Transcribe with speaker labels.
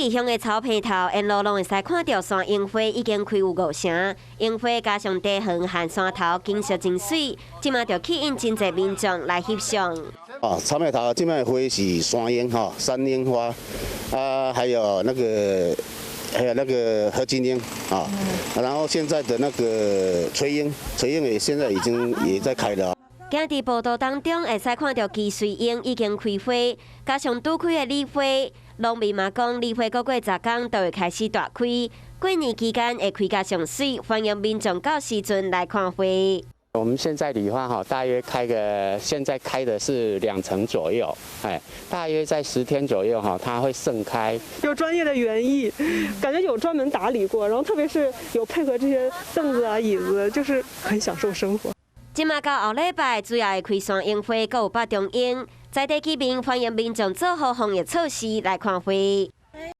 Speaker 1: 里鄉的草坪頭，沿路攏會使看著山櫻花已經開有五成，櫻花加上茶園和山頭景色真媠，這馬就吸引真濟民眾來翕相。
Speaker 2: 啊，草坪頭這擺花是山櫻吼，山櫻花，啊，還有那個河津櫻啊，然後現在的那個垂櫻，垂櫻也現在已經也在開了。
Speaker 1: 行佇步道當中，會使看著雞穗櫻已經開花，加上拄開的李花，農民嘛講，李花閣過10工就會開始大開，過年期間會開甲上媠，歡迎民眾到時陣來看花。
Speaker 3: 我們現在李花哈，大約開個，現在開的是2成左右，哎，大約在10天左右哈，它會盛開。
Speaker 4: 有專業的園藝，感覺有專門打理過，然後特別是有配合這些凳子啊、椅子，就是很享受生活。
Speaker 1: 這馬到後禮拜，主要會開山櫻花，閣有北中櫻，在地居民歡迎民眾做好防疫措施來看花。